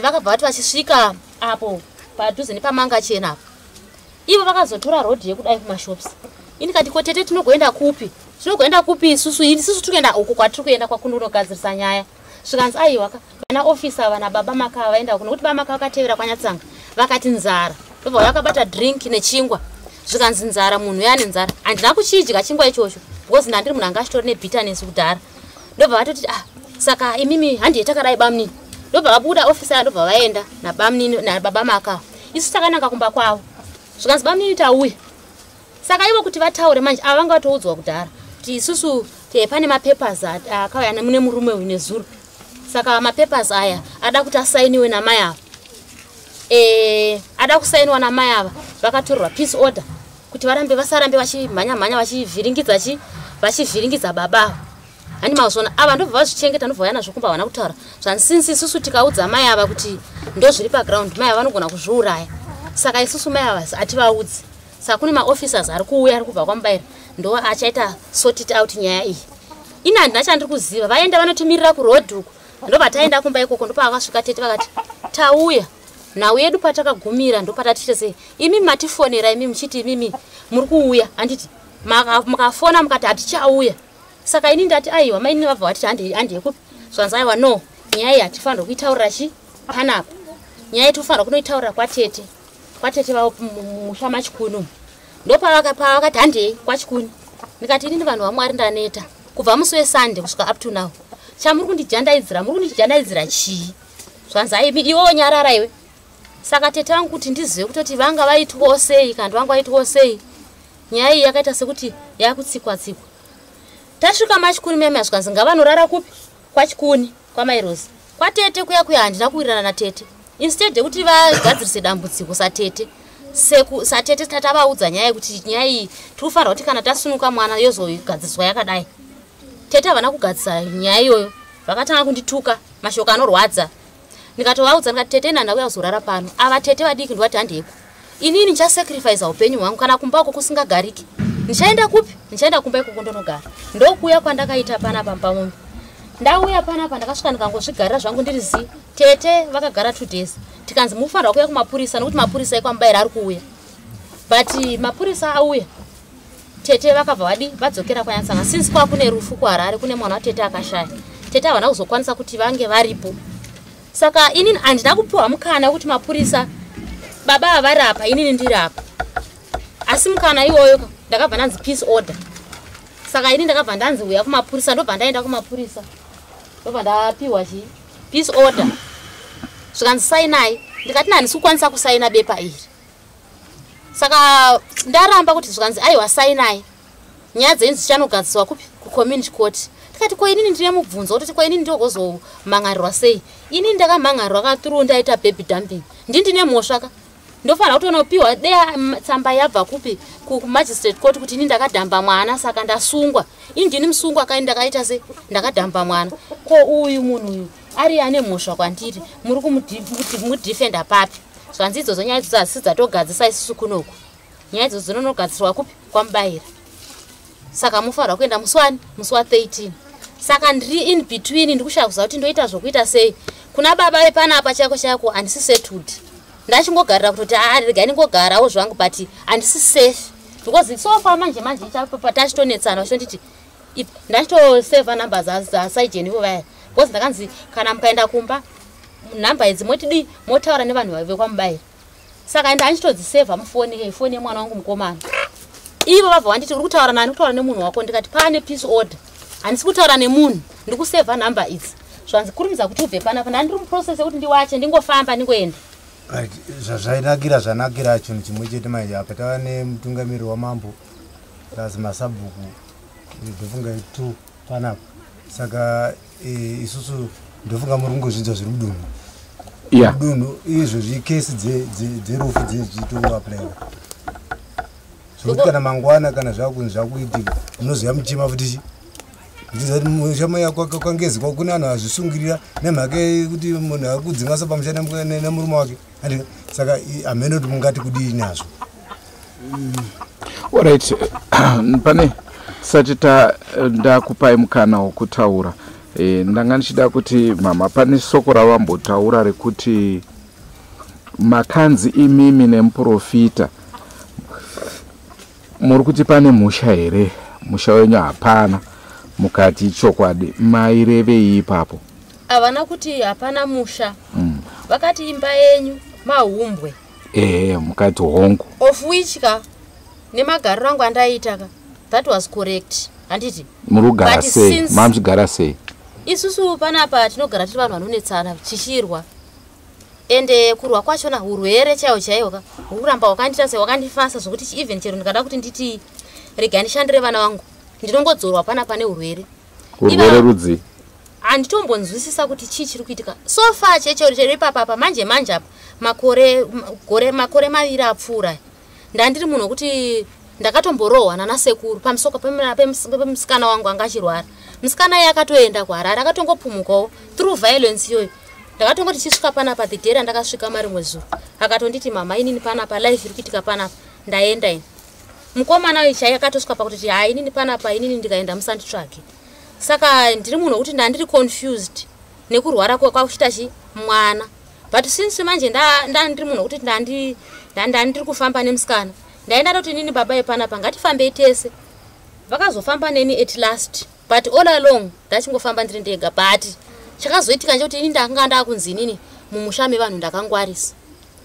vakabva vati vachisvika apo padhuze nepamanga chena apo, ivo vakazotora rodhi yekudai kumashops. Ini kati ko tete, tinogoenda kupi, tinogoenda kupi isusu? Isusu tiri kuenda uku kwatiri kuenda kwakunonogadzirisa nyaya. Zvikanzi aiwa, vana ofisa vana baba maka vaenda kuno, kuti baba maka vakatevera kwaNyatsanga vakati nzara, ndobva vakabata drink nechingwa. Zvikanzi nzara, munhu yaane nzara. Handina kuchidya chingwa ichocho because ndandiri munhu anga achitori nebitterness kudhara. Ndobva vatoti ah, saka imimi handiye takadai bamunini. Ndobva vabuda ofisa, ndobva vaenda nabamunini nababa maka. Isu takananga kumba kwavo. Zvikanzi bamunini tauya. Saka ivo kuti vataure manje, ava vanga vatoudzwa kudhara kuti isusu pane mapapers akauya mune murume uyu nezuro. Saka mapapers aya ada kuti asainiwe namai ava, ada kusainiwa namai ava. Vakatorerwa peace order kuti varambe, vasarambe vachimhanya-mhanya vachivhiringidza chi vachivhiringidza baba ava. Hani mazvona ava ndobva vazvichengeta, ndobva vauya nazvo kumba. Havana kutaura zvansinsi. Isusu tikaudza mai ava kuti ndo zviri paground, mai ava vanogona kuzviuraya. Saka isusu mai ava hativaudzi. Saka kune maofficers ari kuuya, ari kubva kwaMubayira, ndo achaita sort it out nyaya iyi. Ini handina chandiri kuziva. Vaenda vanotimirira kurodhi uku. Ndobva taenda kumba ikoko. Ndopavakasvika tete vakati tauya nhau yedu patakagumira, ndopatatiite sei. Imi matifonera imi muchiti imimi muri kuuya, handiti? Mukafona mukati hatichauya. Saka ini ndati aiwa, mainini vabva vati handiye kupi. Zvanzi aiwa, no, nyaya iyi hatifanirwa kuitaurira chi panapa. Nyaya iyi tofanirwa kunoitaurira kwatete, kwatete vavo mumusha maChikuni umu. Ndopavakati handei kwaChikuni. Ndikati inini, vanhu vaMwari, ndaneta kubva musi weSunday kusvika up to now. Chamuri kundijandaidzira, muri kundijandaidzira chii? Zvanzi aimi iwewo nyarara iwe. Saka tete vangu kuti ndizive kutoti vanga vaitwawo sei kana vanga vaitwawo sei, nyaya iyi yakaita sekuti yakutsikwa tsikwa. Tasvika maChikuni muyamya, zvikanzi ngavanorara kupi, kwaChikuni kwamairosi. Kwatete kuya kuya handina kuwirirana natete. Instead yekuti vagadzirise dambudziko satete, satete tatavaudza nyaya yekuti nyaya iyi tiri kufanira kuti kana tasunuka mwana yozogadziriswa yakadai, tete havana kugadzisa nyaya iyoyo. Vakatanga kundituka mashoko anorwadza. Ndikatovaudza ndikati tete, ina ndauya kuzorara pano. Ava tete vadiki ndovati handeko, inini ndichasacrifice upenyu hwangu. Kana kumba uko kusingagariki, ndichaenda kupi? Ndichaenda kumba ikoko ndonogara. Ndokuuya kwandakaita panapa pamumbi. Ndauya panapa, ndakasvika ndikangozvigarira zvangu ndiri zi. Tete vakagara 2 days. Tikanzi mufanirwa kuuya kumapurisa nokuti mapurisa ekwaMubayiro ari kuuya. But mapurisa auya, tete vakabva vadi vadzokera kwaNyatsanga since kwakune rufu kuHarare, kune mwana watete akashaya. Tete havana kuzokwanisa kuti vange varipo. Saka inini handina kupiwa mukana wekuti mapurisa baba ava vari apa, inini ndiri apa. Asi mukana iwoyo ndakabva ndanzi peace order. Saka ini ndakabva ndanzi uya kumapurisa. Ndobva ndaenda kumapurisa, ndobva ndapiwa chi peace order. Zvikanzi sainai. Ndikati handisi kukwanisa kusaina bepa iri. Saka ndaramba kuti zvikanzi aiwa sainai, nyaya dzenyu dzichanogadziswa kupi? Kucommunity court. Tikati ko inini ndine mubvunzo wototi ko inini ndogozomhan'arirwa sei? Inini ndakamhan'arirwa ka through ndaita baby dumping, ndi ndine mhosva ka, ndofanira kutonopiwa deya tsamba yabva kupi? Kumagistrate court, kuti ini ndakadhamba mwana saka ndasungwa. Ini ndini musungwa kai, ndakaita se ndakadhamba mwana. Ko uyu munhu uyu ari ane mhosva kwandiri, muri kumudhifenda papi? Zvanzi idzodzo nyaya idzodzo hadzisi dzatogadzisa isusu kunoku, nyaya idzodzo dzinonogadziswa kupi? Kwamubayira. Saka mufanirwa kuenda musi wani? Musi wa13. Saka ndiri in between, ndiri kushaya kuziva kuti ndoita zvokuita sei. Kuna baba vepanapa chako chako handisi settled, ndachingogarira kutoti aa regai ndingogarawo zvangu, but handisi safe because so far manje manje tachitonetsana, vachitonditi ndachitosevha namba dzasaijeni ivo vaya, because ndakanzi kana mukaenda kumba nhamba idzi motidii, motaura nevanhu vekwamubayira. Saka ndachitodzisevha mufoni, foni yemwana wangu mukomana. Ivo vabva vanditi uri kutaura nani? Kutaura nemunhu wako? Ndikati pane peace order, handisi kutaura nemunhu, ndiri kusevha nhamba idzi. Zvanzi kurumidza kuti ubve panapa. Ndandiri muprocess yekuti ndiwache, ndingofamba, ndingoenda. Right, zvazvainakira zvanakira chinhu chimwe chete. Manje apa tava nemutungamiri wamambo plus masabhuku, ndofunga two panapa. Saka isusu ndofunga muri kungozvinzwa zviri mudunhu. Mudunhu izvozvi kesi dzerufu dzichitoapplywa, zvokuti kana mangwana kana zvakunzi zvakuitika munoziva muchima futi ndiziva kuti musha kwangezi kune vanhu vazvisungirira nemhaka yekuti munhu ari kudzingasa pamusha nemurume wake. Andika saka hamene kuti mungati kudii nazvo. Alright, pane sati ta ndakupai mukana wokutaura, ndanga ndichida kuti mama, pane soko ravambotaura rekuti makanzi imimi nemuprofita muri kuti pane musha here, musha wenyu hapana, mukati chokwadi mairevei ipapo? Havana kuti hapana musha. Vakati imba yenyu mahumbwe. Ehe, mukati hongu. Of which ka nemagariro angu andaiita ka, that was correct, handiti? Muri kugara But sei? Mamuchigara sei? Isusu panapa tinogara tiri vanhu vanonetsana, tichirwa, ende kurwa kwachona urwere chaiwo chaiwo ka huramba hwakandiita sei, hwakandifasa zvokuti even chero ndikada kuti nditi regai ndishandire vana vangu, ndinongodzorwa panapa neurwere. Urwere rudzi? Handitombonzwisisa kuti chii chiri kuitika so far. Chechero chero ipapapa manje manje apa makore gore makore 2 apfuura, ndandiri munhu wekuti ndakatomborohwa nanasekuru pamusoko pemusikana wangu anga achirwara. Musikana iye akatoenda kuHarare, akatongopumukawo through violence iyoyo. Ndakatongoti chisvika panapa, the day randakasvika marimwe zuro, akatonditi mama, inini panapa life iri kuitika panapa, ndaenda ini. Mukomana uyu chai akatosvika pakutoti hai, inini panapa, inini ndikaenda musanditsvage. Saka ndiri munhu wekuti ndandiri confused nekurwara kwakuchita chi mwana. But since manje ndandiri munhu wekuti ndandiri kufamba nemusikana, ndaenda toti inini baba yepanapa ngatifambei tese. Vakazofamba neni at last, but all along ndachingofamba ndiri ndega. But chakazoitika ndechekuti ini ndakanga ndakunzi inini mumusha mevanhu ndakangwarisa.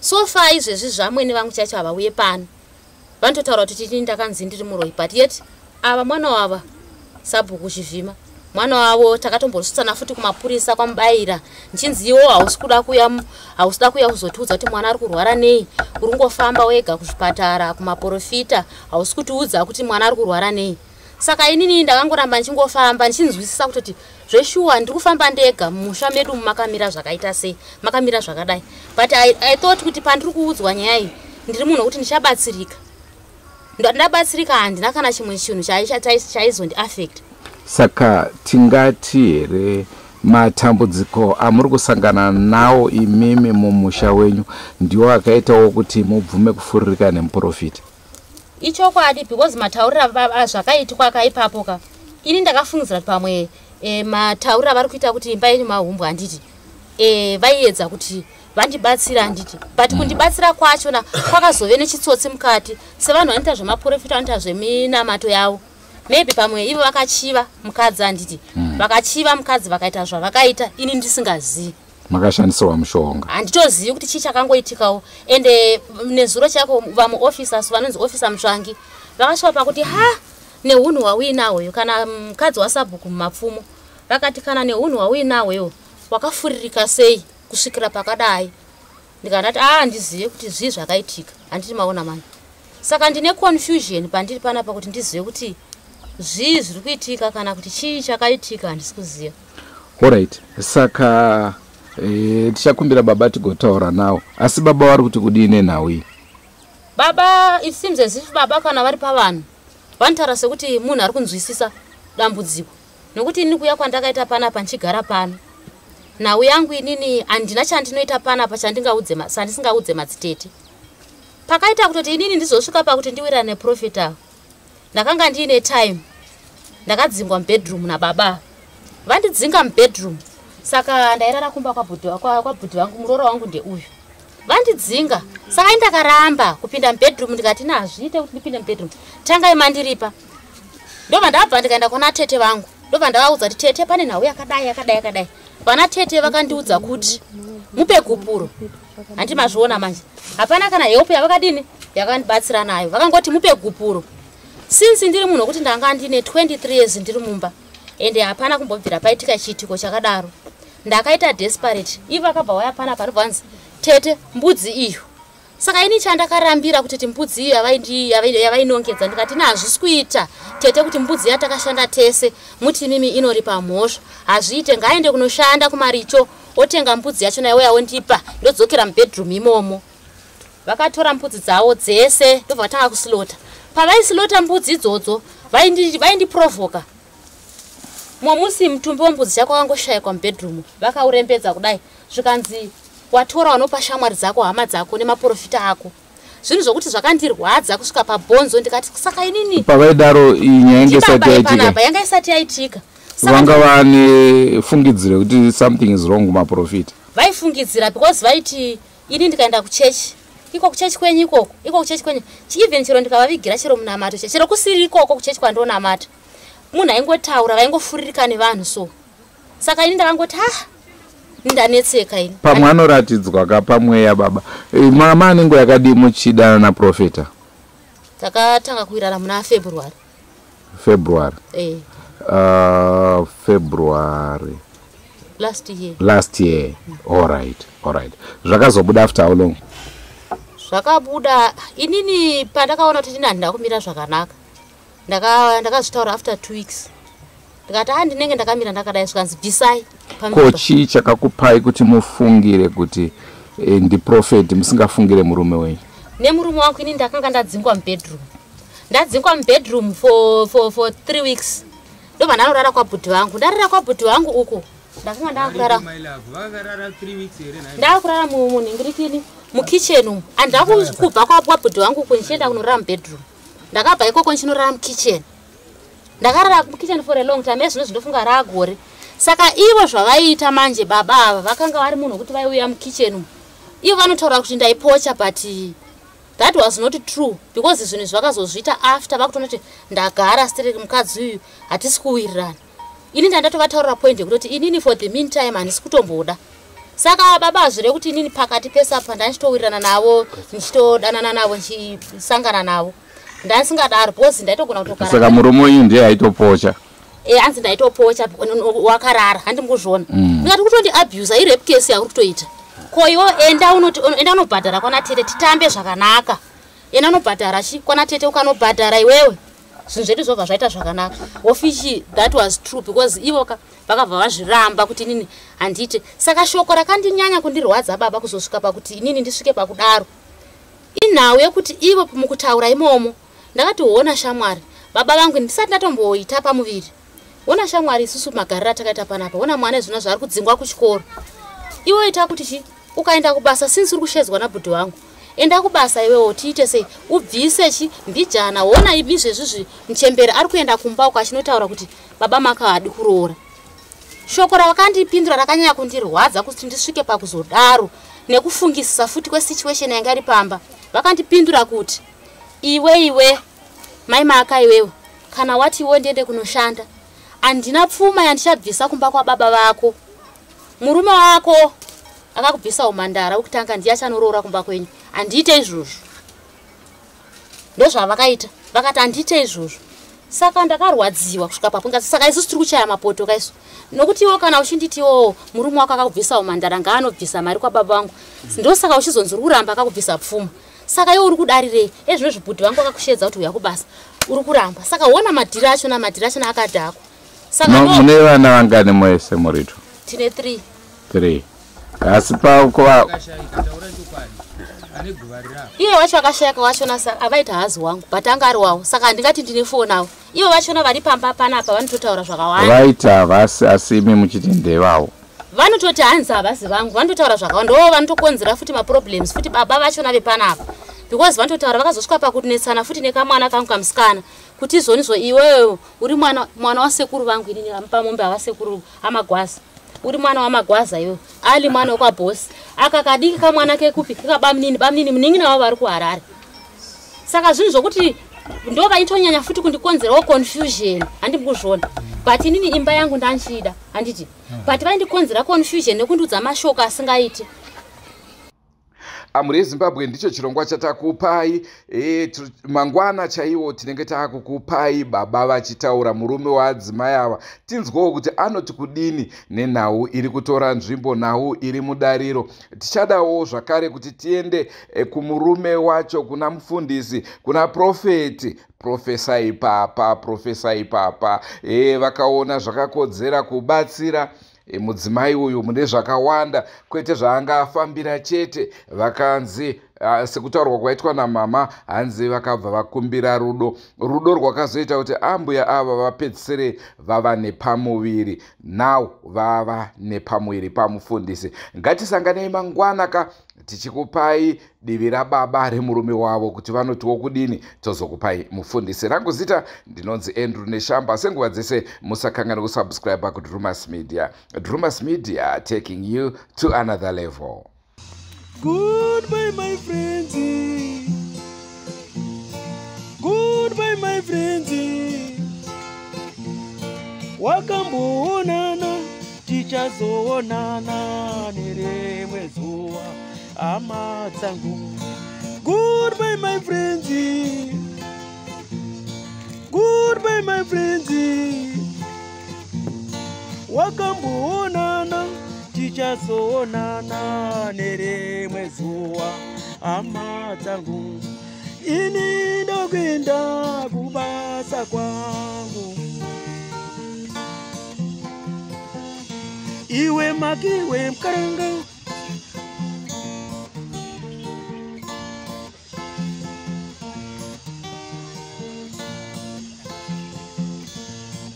So far izvezvi zvamwene vangu chacho havauye pano, vanototaura kuti tini ndakanzi ndiri muroyi, but yet ava mwana wava sabhuku Chivhima, mwana wavo takatombosvitsana futi kumapurisa kwamubayira, nchinzi iwo hausi kuda kuya, hausi kuda kuya kuzotiudza kuti mwana ari kurwara nei. Uri kungofamba wega kuzvipatara, kumaprofita, hausi kutiudza kuti mwana ari kurwara nei. Saka inini ndakangoramba ndichingofamba ndichinzwisisa kutoti zveshuwa ndiri kufamba ndega mumusha medu makamira zvakaita sei, makamira zvakadai. But I thought kuti pandiri kuudzwa nyaya iyi ndiri munhu wekuti ndichabatsirika. Ndabatsirika, handina kana chimwe chinhu chaizondiaffect. Saka tingati here matambudziko amuri kusangana nawo imimi mumusha wenyu ndiwo akaitawo kuti mubvume kufuririka nemuprofita? Ichokwadi, because matauriro zvakaitwa kaipapo ka, ini ndakafungidzira kuti pamwe matauriro avari kuita kuti imba yenyu mahumbwe, handiti, vaiedza kuti vandibatsira, handiti? But kundibatsira kwachona kwakazove nechitsotsi mukati, sevanhu vanoita zvemaprofita, vanoita zveminamato yavo. Maybe pamwe ivo vakachiva mukadzi, handiti? Vakachiva mukadzi, vakaita zvavakaita ini ndisingazivi. Makashandisirwa mushonga. Handitozivi kuti chii chakangoitikawo. Ende nezuro chako vamwe officers vanonzi officer Mutsvangi vakasvika pakuti ha, neunhu hwauinahweyo, kana mukadzi wasabhuku mumapfumo vakati kana neunhu hwauinahweyo wakafuririka sei kusvikira pakadai. Ndikandati a handizive kuti zvii zvakaitika, handiti maona mani. Saka ndine confusion pandiri panapa kuti ndizive kuti zvii zviri kuitika kana kuti chii chakaitika, handisi kuziva. Alright, saka tichakumbira baba tigotaura nawo. Asi baba vari kuti kudii nenhau iyi? Baba, it seems as if baba kana vari pavanhu vanotaura sekuti munhu ari kunzwisisa dambudziko, nokuti ini kuuya kwandakaita panapa ndichigara pano, nhau yangu inini handina chandinoita panapa chandingaudze sandisingaudze madzitete. Pakaita kutoti inini ndizosvika pakuti ndiwirane neprophet avo, ndakanga ndiine time ndakadzingwa mubedroom nababa. Vandidzinga mubedroom, saka ndairara kumba kwabhudhi vangu, muroora wangu ndeuyu. Vandidzinga, saka indakaramba kupinda mubedroom, ndikati nazviite kuti ndipinde mubedroom, tangai mandiripa. Ndobva ndabva ndikaenda kuna tete vangu, ndobva ndavaudza kuti tete, pane nhau yakadai yakadai yakadai. Vana tete vakandiudza kuti mupe gupuro. Handi mazviona manje, hapana kana help yavakadini yakandibatsira nayo. Vakangoti mupe gupuro. Since ndiri munhu wekuti ndanga ndine 23 years ndiri mumba, ende hapana kumbobvira paitika chiitiko chakadaro, ndakaita desperate. Ivo vakabva waya panapa, ndobva vanzi tete, mbudzi iyo. Saka ini chandakarambira kuti ti mbudzi iyo yavainongedza, ndikati ina hazvisi kuita tete kuti mbudzi yatakashanda tese muti mimi inoripa mhosva, hazviite. Ngaende kunoshanda kumaricho, otenga mbudzi yacho naiwe yaondipa, ndodzokera mubedroom imomo. Vakatora mbudzi dzavo dzese, ndobva vatanga kuslaughter. Pavaislaughter mbudzi idzodzo vaindiprovoka. Mumwe musi mutumbi wembudzi chako wakangoshayikwa mubedroom, vakaurembedza kudai, zvikanzi watora wanopa shamwari dzako, hama dzako nemaprofita ako. Zvinhu zvokuti zvakandirwadza kusvika pabhonzo. Ndikati saka inini Pavaidaro, iyi nyaya yange isati ndibaba yaitika? Yepanapa yanga isati yaitika. Saka Vanga vane fungidziro yekuti something is wrong kumaprofita? Vaifungidzira because vaiti ini ndikaenda kuchechi iko, kuchechi kwenyu ikoko, iko kuchechi kwenyu, even chero ndikavavigira chero munamato, chero kusiri ikoko kuchechi kwandonamata, munhu aingotaura, vaingofuririka nevanhu. So saka ini ndakangoti ha, ndanetseka ini. Pamwe anoratidzwa ka pamweya baba. Mama anenge yakadii muchidana naprofeta? Takatanga kuwirana muna February. February? Eh. February Last year. Last year, alright. Zvakazobuda after how long? Zvakabuda inini pandakaona kuti ini handina kumira zvakanaka, ndakazvitaura after 2 weeks. Ndikati ha, ndinenge ndakamira ndakadai, zvikanzi bvisai pamimba. Ko chii chakakupai kuti mufungire kuti ndiprophet, musingafungire murume wenyu? Nemurume wangu, ini ndakanga ndadzingwa mubedroom, ndadzingwa mubedroom for 3 weeks. Ndobva ndanorara kwabhudhi vangu. Ndarara kwabhudhi vangu uku, ndakanga ndakurara My love, vakarara 3 weeks here nhai? Ndakurara munhingirikini, mukitchen umu. Handina kubva kwabhudhi vangu uku ndichienda kunorara mubedroom. Ndakabva ikoko ndichinorara mukitchen. Ndakarara mukitchen for a long time, ezvino zvindofunga raagore. Saka ivo zvavaiita manje, baba ava vakanga vari munhu wekuti vaiuya mukitchen umu. Ivo vanotaura kuti ndaipocha, but that was not true, because zvinhu izvi vakazozviita after vakutoona kuti ndagara stereki, mukadzi uyu hatisi kuwirirana. Ini ndandatovataurira point yekutoti inini for the meantime handisi kutomboda. Saka baba, hazvire kuti inini pakati pese apa ndandichitowirirana navo, ndichitodanana navo, ndichisangana navo, ndandisingadaro, because ndaitogona kutogara. Saka murume wenyu ndiye aitopocha? E, hanzi ndaitopocha wakarara, handi mukuzviona? Ndikati kutondi abusa, irape case yauri kutoita. Ko iwo enda enda unobhadhara kwana tete, titambe zvakanaka. Enda unobhadhara chi kwana tete, ukanobhadhara iwewe, zvinhu zvedu zvobva zvaita zvakanaka. Ofichi that was true, because ivoka vakabva vazviramba kuti inini handiite. Saka shoko rakandinyanya kundirwadza baba, kuzosvika pakuti inini ndisvike pakudaro, inhau yekuti ivo mukutaura imomo ndakati, hona shamwari, baba vangu, ndisati ndatomboita pamuviri, ona shamwari, isusu magariro atakaita panapa, ona mwana zvino zvaari kudzingwa kuchikoro. Iwe ita kuti chi ukaenda kubasa, since uri kushedzwa nabhudhi wangu, enda kubasa iwewo, tiite sei, ubvise chi mbijana. Hona izvezvizvi muchembere ari kuenda kumba uko achinotaura kuti baba makahadi kuroora. Shoko ravakandipindura rakanyanya kundirwadza kuti ndisvike pakuzodaro nekufungisisa futi kwesituation yanga iri pamba. Vakandipindura kuti, iwe iwe mai Maka, iwewe kana wati iwe ndiende kunoshanda, handina pfuma yandichabvisa kumba kwababa vako. Murume wako akakubvisa umhandara wekutanga ndiye achanoroora kumba kwenyu. Handiite izvozvo. Ndozvavakaita, vakati handiite izvozvo. Saka ndakarwadziwa kusvika papo ngati saka isusu tiri kuchaya mapoto kaisu, nokuti iwo kana uchinditi iwo murume wako akakubvisa umhandara, ngaanobvisa mari kwababa vangu, ndosaka uchizonzi uri kuramba akakubvisa pfuma. Saka iwe uri kudarirei? Ezvino zvibhudhi vangu akakushedza kuti uya kubasa, uri kuramba. Saka wona madhiri achona, madhiri achona akadhakwa. Saka mune vana vangani moese murito? Tine 3. 3. Asi pakuva iye wacho akashayaka wachona avaita hazi wangu, but anga ari wavo, saka handingati ndine 4 navo. Ivo vachona vari pamba panapa vanototaura zvakawanda. Vaita havasi, asi imi muchiti ndevavo. Vanototi hanzi havasi vangu, vanototaura zvakawanda. Ndo vanotokonzera futi maproblems futi baba vachona vepanapa, because vanototaura vakazosvika pakunetsana futi nekamwana kangu kamusikana kuti izvonizvo iwewe uri mwana wasekuru vangu, inini pamombe havasekuru amagwaza, uri mwana wamagwaza iwewe, ali mwana wekwabhosi, aka kadiki kamwana kekupi kekabamunini, bamunini munin'ina wavo vari kuHarare. Saka zvinhu zvokuti ndo vaitonyanya futi kundikonzerawo confusion, handiri kuzviona. But inini imba yangu ndanchida, handiti? But vaindikonzera confusion nekundiudza mashoko asingaiti. Amuri yeZimbabwe, ndicho chirongwa chatakupai. Mangwana chaiwo tinenge taakukupai baba vachitaura, murume waadzimai ava, tinzwewo kuti anoti kudini nenhau iri kutora nzvimbo, nhau iri mudariro. Tichadawo zvakare kuti tiende kumurume wacho, kuna mufundisi, kuna profeti, Profesa ipapa, Profesa ipapa. Vakaona zvakakodzera kubatsira mudzimai uyu mune zvakawanda, kwete zvaangafambira chete. Vakanzi sekutaurwa kwaitwa namama, hanzi vakabva vakumbira rudo, rudo rwakazoita kuti ambuya ava vapedzisire vava nepamuviri. Now vava nepamuviri pamufundisi. Ngatisanganei mangwana ka tichikupai divi rababa remurume wavo kuti vanotiwo kudini, tozokupai mufundisi. Rangu zita ndinonzi Andrew Neshamba. Senguva dzese musakanganwe kusubscribe kuDrumas Media. Drumas Media, taking you to another level. Goodbye my friends, goodbye my friends, wakamboonana tichazoonana nerimwe zuva hama dzangu. Goodbye my friends, goodbye my friends, wakamboonana tichazoonana nerimwe zuva hama dzangu. Ini ndokuenda kubasa kwangu, iwe makiwe mkaranga.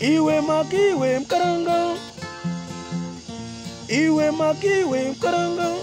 Iwe makiwe mkaranga, iwe makiwe mkaranga.